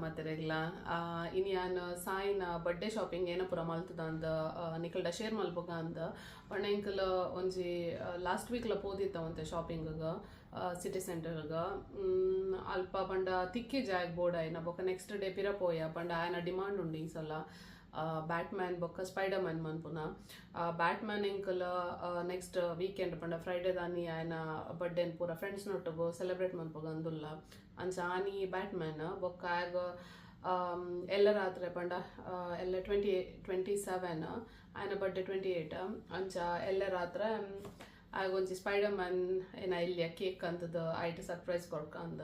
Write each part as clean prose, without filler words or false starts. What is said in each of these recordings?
ಮಾತೆರೆಗ್ಲ ಇನಿ ಯಾನ್ ಸಾಯಿನ birthday shopping ಏನ ಪೂರ ಮಲ್ತದ ನಿಕಲ್ಡ ಶೇರ್ ಮಲ್ಪುಗ ಅಂದ್ ಪಂಡ ಎಂಕಲ್ ಒಂಜಿ ಲಾಸ್ಟ್ ವೀಕ್ಲ ಪೋದಿತ್ತ ಒಂತೆ ಶಾಪಿಂಗ್ ಸಿಟಿ ಸೆಂಟರ್ಗ್ ಅಲ್ಪ ಪಂಡ ತಿಕ್ಕಿ ಜಾಗ್ ಬೋರ್ಡ್ ಆಯ್ನ ಬೊಕ ನೆಕ್ಸ್ಟ್ ಡೇ ಪಿರ ಪೋಯ ಪಂಡ ಆಯನ ಡಿಮಾಂಡ್ ಉಂಡು ಈ ಸಲ ಬ್ಯಾಟ್ಮ್ಯಾನ್ ಬೊಕ್ಕ ಸ್ಪೈಡರ್ ಮ್ಯಾನ್ ಮನ್ಪುನ ಬ್ಯಾಟ್ಮ್ಯಾನ್ ಎಂಕಲ್ ನೆಕ್ಸ್ಟ್ ವೀಕೆಂಡ್ ಪಂಡ ಫ್ರೈಡೆ ದಾನಿ ಆಯನ ಬರ್ಡೇನ್ ಪೂರ ಫ್ರೆಂಡ್ಸ್ ನೊಟ್ಟುಗು ಸೆಲೆಬ್ರೇಟ್ ಮನ್ಪುಗ ಅಂದುಲ್ಲ ಅಂಚ ಆನಿ ಬ್ಯಾಟ್ಮ್ಯಾನ್ ಬೊಕ್ಕ ಆಗ ಎಲ್ಲ ರಾತ್ರಿ ಪಂಡ ಎಲ್ಲ 27 ಆಯನ ಬರ್ಡೇ 28 ಅಂಚ ಎಲ್ಲ ರಾತ್ರಿ ಆಗ ಒಂಜಿ ಸ್ಪೈಡರ್ ಮ್ಯಾನ್ ಏನ ಇಲ್ಲಿಯ ಕೇಕ್ ಅಂತದ ಐಟ್ ಸರ್ಪ್ರೈಸ್ ಕೊಡ್ಕಂದ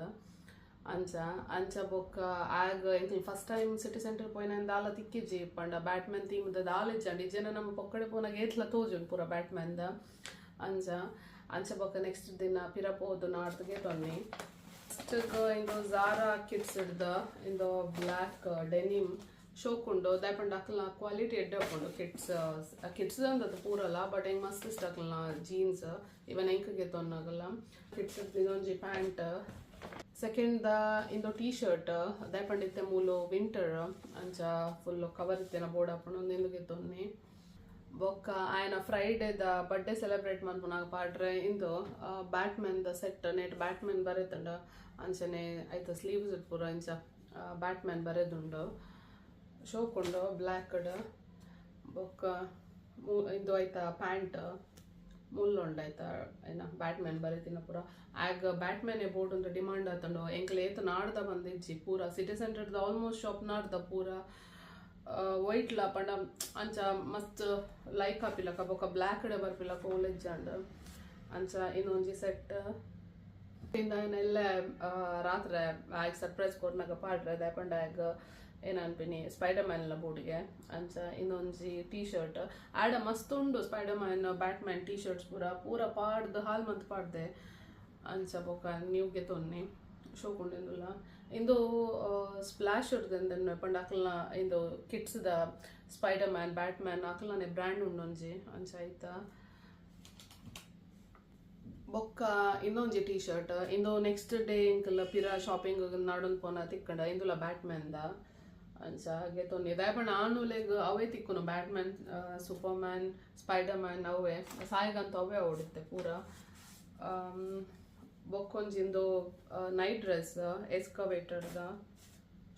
ಅಂಚ ಅಂಚ ಬೊಕ್ಕ ಆಗ ಎಂಕಲ್ ಫಸ್ಟ್ ಟೈಮ್ ಸಿಟಿ ಸೆಂಟರ್ ಪೋಯಿನ ದಾಲ ತಿಕ್ಕಿಜಿ ಪಂಡ ಬ್ಯಾಟ್ಮ್ಯಾನ್ ಥೀಮ್ ದಾಲ ಇಜ್ಜಂಡ್ ಇಜ್ಜನ ನಮ್ಮ ಪೊಕ್ಕಡೆ ಪೋನಾಗ ಏತ್ಲ ತೋಜುಂಡು ಪೂರ ಬ್ಯಾಟ್ಮ್ಯಾನ್ದ ಅಂಚ ಅಂಚ ಬೊಕ್ಕ ನೆಕ್ಸ್ಟ್ ದಿನ ಪಿರ ಪೋದು ನಾಡ್ದುಗೆ ತೊನ್ನಿ. ನೆಕ್ಸ್ಟ್ ಇಂದು ಜಾರಾ ಕಿಡ್ಸ್ ಹಿಡ್ದ ಇಂದು ಬ್ಲ್ಯಾಕ್ ಡೆನಿಮ್ ಶೋಕುಂಡು ದಾಯೆ ಪಂಡ ಅಕ್ಲ್ನ ಕ್ವಾಲಿಟಿ ಎಡ್ಡೆ ಉಪ್ಪುಂಡು. ಕಿಡ್ಸ್ ಕಿಡ್ಸ್ ಅಂದದ್ದು ಪೂರಲ್ಲ, ಬಟ್ ಎಂಕ್ ಮಸ್ತ್ ಇಷ್ಟ ಅಕ್ಲ್ನ ಜೀನ್ಸ್, ಇವನ್ ಎಂಕ್ಗೆ ತೊನ್ನಾಗಲ್ಲ. ಕಿಡ್ಸ್ ಇದೊಂಜಿ ಪ್ಯಾಂಟ್, ಸೆಕೆಂಡ್ the ಇಂದು ಟೀ ಶರ್ಟ್, ದಾಯೆ ಪಂಡ ಇತ್ತೆ ಮೂಲು ವಿಂಟರ್, ಅಂಚ ಫುಲ್ ಕವರ್ ಇತ್ತೇನ ಬೋರ್ಡ್ ಆಪುಂಡು ಇಂದುಗೆ ತೊನ್ನಿ. ಬೊಕ್ಕ ಆಯನ ಫ್ರೈಡೇದ ಬರ್ಡೇ ಸೆಲೆಬ್ರೇಟ್ ಮನ್ಪುನಾಗ ಪಾಡ್ರೆ ಇಂದು Batman the set net Batman ಬರೆತುಂಡು ಅಂಚನೆ ಐತ ಸ್ಲೀವ್ಸ್ ಪೂರ ಇಂಚ ಬ್ಯಾಟ್ಮ್ಯಾನ್ ಬರೆದುಂಡು, ಶೋಕುಂಡು ಬ್ಲ್ಯಾಕ್. ಬೊಕ್ಕ ಇಂದು ಐತ ಪ್ಯಾಂಟ್ ಮುಲ್ಲುಂಡು ಐತ ಏನ ಬ್ಯಾಟ್ಮ್ಯಾನ್ ಬರೆತಿನ ಪೂರ. ಆಗ ಬ್ಯಾಟ್ಮ್ಯಾನ್ ಬೋರ್ಡ್ ಅಂತ ಡಿಮಾಂಡ್ ಆತುಂಡು. ಎಂಕಲ್ ಏತ್ ನಾಡ್ದ ಬಂದಿಜ್ಜಿ, ಪೂರ ಸಿಟಿ ಸೆಂಟರ್ದ ಆಲ್ಮೋಸ್ಟ್ ಶಾಪ್ ನಾಡ್ದ ಪೂರ ವೈಟ್ ಲ ಪಂಡ ಅಂಚ ಮಸ್ತ್ ಲೈಕ್ ಆಪಿಲಕ ಬೊಕ ಬ್ಲ್ಯಾಕ್ ಡೆ ಬರ್ಪಿಲಕ ಓಲೆಜ್ಜಂಡ್. ಅಂಚ ಇನ್ನೊಂಜಿ ಸೆಟ್ ಎಲ್ಲ ರಾತ್ರಿ ಆಗ ಸರ್ಪ್ರೈಸ್ ಕೊರ್ನಾಗ ಪಾಡ್ರೆ, ದಾಯೆ ಪಂಡ ಆಗ ಏನನ್ಪಿನಿ ಸ್ಪೈಡರ್ ಮ್ಯಾನ್ ಲ ಬೋರ್ಡ್ಗೆ. ಅಂಚ ಇನ್ನೊಂಜಿ ಟೀ ಶರ್ಟ್ ಆಡ ಮಸ್ತ್ ಉಂಡು spider man Batman T shirts ಪೂರ ಪೂರ ಪಾಡ್ದು ಹಾಲ್ ಮಂತ್ ಪಾಡ್ದೆ. ಅಂಚ ಬೊಕ ನ್ಯೂಗೆ ತೊನ್ನಿ, ಶೋಕುಂಡು ಇಂದುಲ. ಇಂದು ಸ್ಪ್ಲಾಶ್ ಉರ್ದೆಂದೆನ್ ಪಂಡ ಅಕಲ್ನ ಇಂದು ಕಿಡ್ಸ್ ದ ಸ್ಪೈಡರ್ ಮ್ಯಾನ್ ಬ್ಯಾಟ್ಮ್ಯಾನ್ ಅಕಲ್ನ ಬ್ರ್ಯಾಂಡ್ ಉಂಡು ಒಂಜಿ ಅಂಚ ಐತ. ಬೊಕ್ಕ ಇನ್ನೊಂಜಿ ಟೀ ಶರ್ಟ್ ಇಂದು ನೆಕ್ಸ್ಟ್ ಡೇ ಎಂಕಲ್ ಪಿರ ಶಾಪಿಂಗ್ ನಾಡೊಂದು ಪೋನ ತಿಕ್ಕಂಡ ಇಂದುಲ ಬ್ಯಾಟ್ಮ್ಯಾನ್ ದ ಅಂಚ ಗೆತೊನ್ನಿ. ದಾಯೆ ಪಂಡ ಆನುಲೆಗ್ ಅವೇ ತಿಕ್ಕುನು, Batman Superman Spider Man ಅವೇ ಸಾಯಿಗಂತ ಅವೇ ಓಡಿತ್ತೆ ಪೂರ. ಬೊಕ್ಕೊಂಜಿ ಇಂದು ನೈಟ್ ಡ್ರೆಸ್ ಎಸ್ಕವೇಟರ್ದ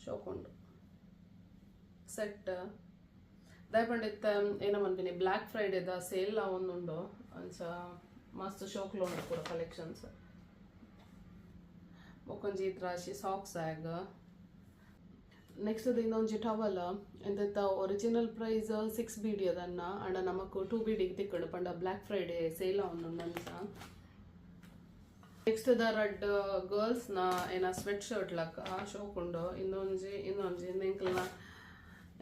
ಶೋಕುಂಡು ಸೆಟ್. ದಾಯೆ ಪಂಡ ಇತ್ತೆ ಏನ ಮನ್ಪಿನಿ ಬ್ಲ್ಯಾಕ್ ಫ್ರೈಡೇದ ಸೇಲ್ ಒಂದುಂಡು, ಅಂಚ ಮಸ್ತ್ ಶೋಕ್ಲು ಉಂಡು ಪೂರ ಕಲೆಕ್ಷನ್ಸ್. ಬೊಕ್ಕೊಂಜಿ ಇತ್ರಾಶಿ ಸಾಕ್ಸ್ ಆಗ. ನೆಕ್ಸ್ಟ್ ಇನ್ನೊಂಜಿ ಟವಲ್ ಎಂತ ಒರಿಜಿನಲ್ ಪ್ರೈಸ್ 6 BD ಅದನ್ನ ಅಂಡ ನಮಕ್ 2 BD ತಿಕ್ಕುಂಡು ಪಂಡ ಬ್ಲ್ಯಾಕ್ ಫ್ರೈಡೇ ಸೇಲ್ ಒಂದುಂಡು ಅಂಚ. ನೆಕ್ಸ್ಟ್ ದ ರಡ್ಡ್ ಗರ್ಲ್ಸ್ ನ ಏನ ಸ್ವೆಟ್ ಶರ್ಟ್ ಲಕ್ಕ ಶೋಕುಂಡು. ಇನ್ನೊಂಜಿ ಇನ್ನೊಂಜಿ ಎಂಕಲ್ನ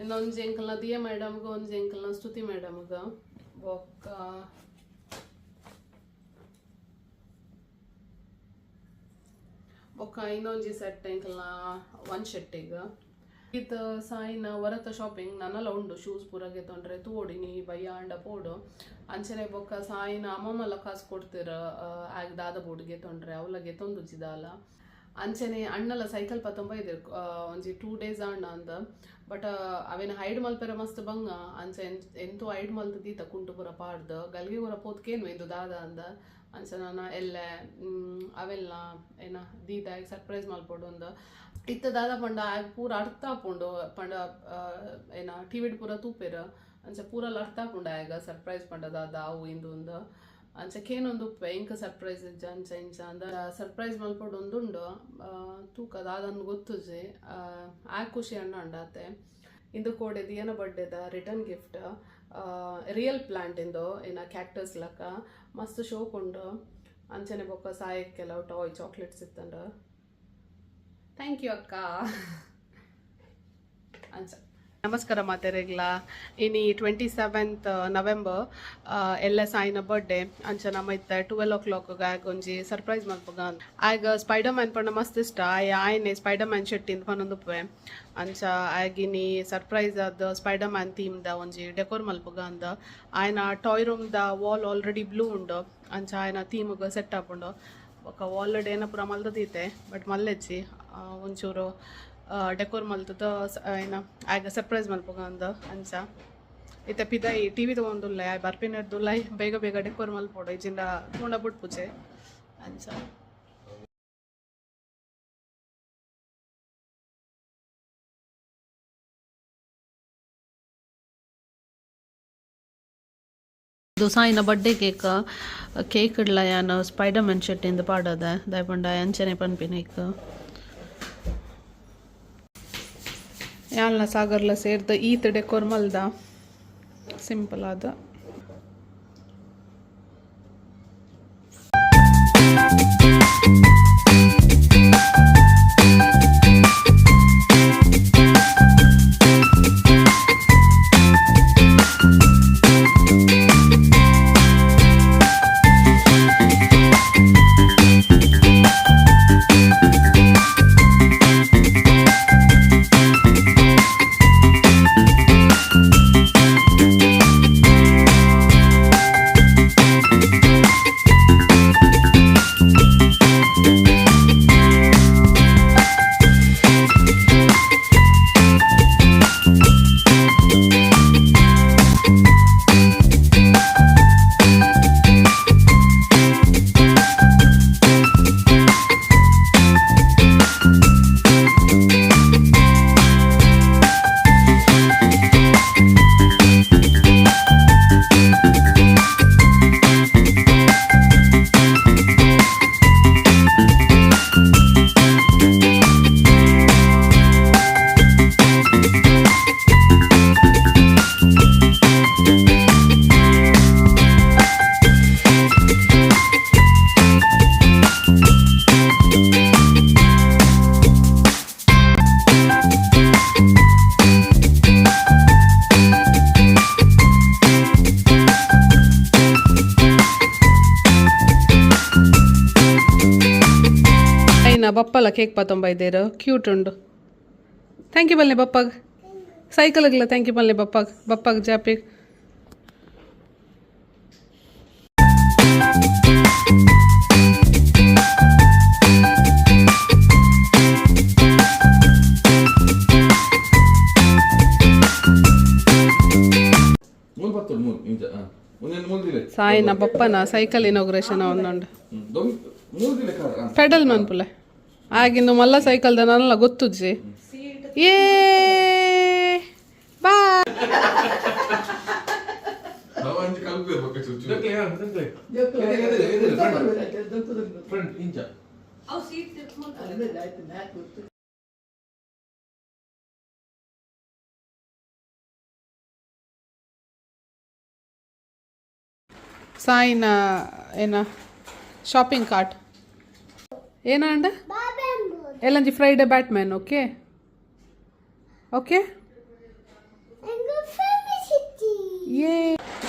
ಇನ್ನೊಂಜಿ ಎಂಕಲ್ನ ದಿಯಾ ಮೇಡಮ್ಗೆ, ಒಂಜಿ ಎಂಕಲ್ನ ಸ್ತುತಿ ಮೇಡಮ್ಗೆ. ಬೊಕ್ಕ ಬೊಕ್ಕ ಇನ್ನೊಂಜಿ ಸೆಟ್ ಎಂಕಲ್ನ ಒನ್ ಶೆಟ್ಟಿಗ್. ಇತ್ ಸಾಯಿನ ವರತ ಶಾಪಿಂಗ್ ನನಲ ಉಂಡು, ಶೂಸ್ ಪೂರ ಗೆತೊಂಡ್ರೆ ತೂವೊಡಿನಿ ಬಯ್ಯ ಅಂಡ ಪೋಡು. ಅಂಚನೆ ಬೊಕ್ಕ ಸಾಯಿನ ಅಮ್ಮಮ್ಮಲ ಕಾಸು ಕೊಡ್ತೀರ ಆಗ ದಾದ ಬೋರ್ಡ್ ಗೆತೊಂಡ್ರೆ ಅವಲ ಗೆತೊಂದುಜ್ಜಿ ದಾಲ. ಅಂಚನೆ ಅಣ್ಣಲ ಸೈಕಲ್ ಪತ್ತೊಂಬ ಇದಿರ್ ಒಂಜಿ 2 ಡೇಸ್ ಅಣ್ಣ ಅಂದ, ಬಟ್ ಅವೇನ ಹೈಡ್ ಮಲ್ಪೆರ ಮಸ್ತ್ ಬಂಗ. ಅಂಚ ಎಂತೂ ಹೈಡ್ ಮಲ್ತ್ ದೀತ ಕುಂಟು ಪೂರ ಪಾಡ್ದು ಗಲ್ಗೆ ಪೂರ ಪೋತ್ಕೇನು ಇಂದು ದಾದ ಅಂದ. ಅಂಚ ನಾನ ಎಲ್ಲೆ ಅವೆಲ್ಲ ಏನ ದೀತ ಸರ್ಪ್ರೈಸ್ ಮಲ್ಪೊಡು ಅಂದ. ಇತ್ತ ದಾದ ಪಂಡ ಆಗ ಪೂರ ಅರ್ಥ ಆಪುಂಡು ಪಂಡ ಏನ ಟಿವಿಡ್ ಪೂರ ತೂಪೆರ್, ಅಂಚ ಪೂರಲ ಅರ್ಥ ಆಪುಂಡು ಆಗ ಸರ್ಪ್ರೈಸ್ ಪಂಡ ದಾದ ಅವು ಇಂದು ಅಂದ. ಅಂಚ ಕೇನೊಂದು ಉಪ್ಪೆ ಎಂಕ ಸರ್ಪ್ರೈಸ್ ಇಜ್ಜ ಅಂಚ ಇಂಚ ಅಂದ. ಸರ್ಪ್ರೈಸ್ ಮಲ್ಪೊಡು ಒಂದುಂಡು ತೂಕ ದಾದನ್ ಗೊತ್ತುಜಿ, ಆ ಖುಷಿ ಅಣ್ಣ ಅಂಡಾತೆ. ಇಂದು ಕೋಡೆ ದಿಯನ ಬರ್ಡೇದ ರಿಟರ್ನ್ ಗಿಫ್ಟ್ ರಿಯಲ್ ಪ್ಲಾಂಟ್ ಇಂದು ಏನ ಕ್ಯಾಕ್ಟಸ್ ಲಕ್ಕ ಮಸ್ತ್ ಶೋಕ್ ಉಂಡು. ಅಂಚನೆ ಬೊಕ್ಕ ಸಾಯಕ್ ಕೆಲವು ಟಾಯ್ ಚಾಕ್ಲೇಟ್ಸ್ ಇತ್ತಂಡ. Thank you ಅಕ್ಕ. ಅಂಚ ನಮಸ್ಕಾರ ಮಾತೆರೆಗ್ಲ. ಇನಿ 27 ನವೆಂಬರ್ ಎಲ್ಲ ಸಾಯಿನ ಬರ್ಡೇ. ಅಂಚ ನಮ್ಮ ಇತ್ತ 12 o'clock ಆಗ ಒಂಜಿ ಸರ್ಪ್ರೈಸ್ ಮಲ್ಪುಗ. ಆಗ ಸ್ಪೈಡರ್ ಮ್ಯಾನ್ ಪಂಡ ಮಸ್ತ್ ಇಷ್ಟ, ಆಯ್ ಆಯ್ನೆ ಸ್ಪೈಡರ್ ಮ್ಯಾನ್ ಶೆಟ್ಟಿಂದ ಪನೊಂದುಪ್ಪೆ. ಅಂಚ ಆಗಿನಿ ಸರ್ಪ್ರೈಸ್ ಆದ ಸ್ಪೈಡರ್ ಮ್ಯಾನ್ ಥೀಮ್ ದ ಒಂಜಿ ಡೆಕೋರ್ ಮಲ್ಪುಗ ಅಂದ. ಆಯ್ನ toy room the wall already blue ಉಂಡು, ಅಂಚ ಆಯ್ನ ಥೀಮ್ಗ್ ಸೆಟ್ ಆಪುಂಡು. ಬೊಕ್ಕ ವಾಲ್ ಏನ ಪೂರ ಮಲ್ದದೀತೆ, ಬಟ್ ಮಲ್ಲೆಜ್ಜಿ ಒಂಚೂರು ಡೆಕೋರ್ ಮಲ್ತದ ಏನ ಆಗ ಸರ್ಪ್ರೈಸ್ ಮಲ್ಪುಗ ಅಂದ ಅಂಚ. ಇತ್ತೆ ಪಿದಾಯಿ ಟಿವಿ ತಗೊಂಡುಲ್ಲ ಬರ್ಪಿನರ್ದುಲ್ಲ, ಬೇಗ ಬೇಗ ಡೆಕೋರ್ ಮಲ್ಪೊಡು, ಇಜಿಂಡ ತೂಂಡ ಬುಡ್ಪುಜೆ ಅಂಚ. ಸಾಯಿನ ಬರ್ಡೇ ಕೇಕ್, ಕೇಕ್ ಇಡ್ಲ ಯಾನ್ ಸ್ಪೈಡರ್ ಮ್ಯಾನ್ ಶೆಟ್ಟಿಂದ ಪಾಡೋದೆ, ದಾಯೆ ಅಂಚನೆ ಪನ್ಪಿನ ಇಕ್. ಯಾನ್ಲ ಸಾಗರ್ಲ ಸೇರ್ದ್ ಈತ್ ಡೆಕೋರ್ ಮಲ್ದ, ಸಿಂಪಲ್ ಆದ. ಐನ ಬಪ್ಪಲ ಕೇಕ್ ಪತ್ತೊಂಬ ಇದ್ದೇರು, ಕ್ಯೂಟ್ ಉಂಡು. Thank you ಬಲ್ಲೆ ಬಪ್ಪಾಗ, ಸೈಕಲ್ಗಿಲ್ಲ. Thank you ಬಲ್ಲೆ ಬಪ್ಪಾಗ, ಬಪ್ಪಾಗ ಜಾಪಿ. ಮೂರು ಬತ್ತೊಡು ಮೂರು ಇಂಚ ಒಂದೊಂದು ಮೂರು. ಸಾಯಿನ ಬಪ್ಪನ ಸೈಕಲ್ ಇನಾಗ್ರೇಷನ್ ಒಂದುಂಡು. ಮೂರು ದಿಲೆ ಕಾರ್. ಪೆಡಲ್ ಮನ್ಪುಲೆ ಆಗಿಂದು ಮಲ್ಲ ಸೈಕಲ್ ನಲ್ಲ ಗೊತ್ತುಜ್ಜಿ. ಏ ಬಾ. ಅಂಚೆ ಕಲ್ಪೆ ಪಕ್ಕ ಚುಚ್ಚು ಫ್ರಂಟ್ ಇಂಚ. ಸಾಯಿನ ಏನ ಶಾಪಿಂಗ್ ಕಾರ್ಟ್ ಏನಾಂಡ ಎಲ್ಲಂಜಿ Friday Batman. Okay okay. ಏ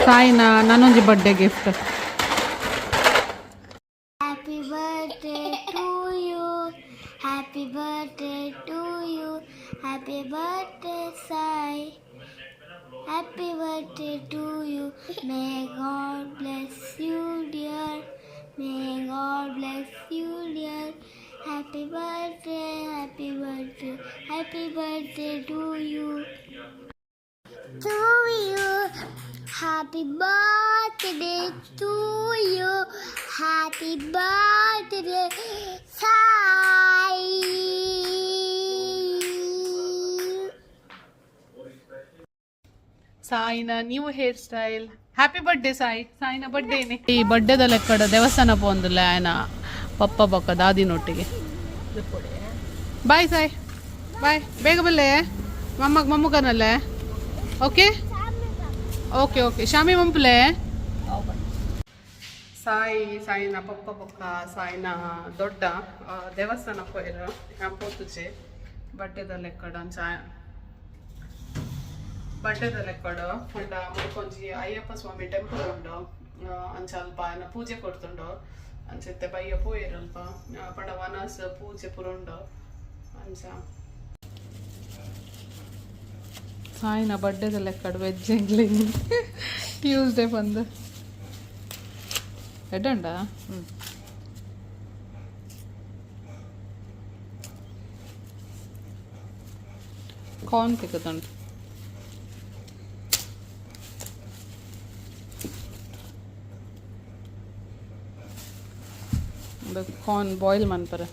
ಸಾಯಿನ ನಾನೊಂಜಿ birthday gift. Happy birthday to you. Happy birthday to you. Happy birthday, Sai. Happy birthday to you. May God bless you, dear. May God bless you, dear. Happy birthday, happy birthday, happy birthday to you. To you. Happy birthday to you. Happy birthday, Sai. ಸಾಯಿನ new hair style. Happy birthday Sai. ಸಾಯಿನ ಬರ್ಡೇನೆ. ಈ ಬರ್ಡೇದ ಲೆಕ್ಕಡ ದೇವಸ್ಥಾನ ಪೋಂದುಲ್ಲ ಆಯನ papa ಬೊಕ್ಕ ದಾದಿನೊಟ್ಟಿಗೆ. Boy Sai, bye. ಬೇಗ ಬಲ್ಲೆ, ಮಮ್ಮಗ್ ಮೊಮ್ಮಗನಲ್ಲೇ. Okay okay okay ಶಾಮಿ ಮಂಪುಲೆ. ಸಾಯಿ, ಸಾಯಿನ ಪಪ್ಪ ಬೊಕ್ಕ ಸಾಯಿನ ದೊಡ್ಡ ದೇವಸ್ಥಾನ ಪೋಯೆರ್. ಪೋತುಜೆ ಬರ್ಡೇದ ಲೆಕ್ಕಡ. ಅಂಚ ಬರ್ಡೇದ ಲೆಕ್ಕಡು ಪಂಡ ಮುಲ್ಕೊಂಜಿ ಅಯ್ಯಪ್ಪ ಸ್ವಾಮಿ ಟೆಂಪಲ್ ಉಂಡು. ಅಂಚ ಅಲ್ಪ ಆಯನ ಪೂಜೆ ಕೊಡ್ತುಂಡು. ಅಂಚ ಇತ್ತೆ ಬಯ್ಯ ಪೋಯೆರ್ ಅಲ್ಪ. ಪಂಡ ವನಸ್ ಪೂಜೆ ಪೂರ ಉಂಡು ಅಂಚ. ಸಾಯಿನ ಬರ್ಡೇದ ಲೆಕ್ಕಡು ವೆಜ್ ಎಂಗ್ಲಿಂಗ್ ಟ್ಯೂಸ್ಡೇ ಬಂದು ಎಡ್ಡೆ. ಕಾರ್ನ್ ತಿಕ್ಕುದುಂಡು. ಕಾರ್ನ್ ಬಾಯ್ಲ್ ಮನ್ಪರೆ.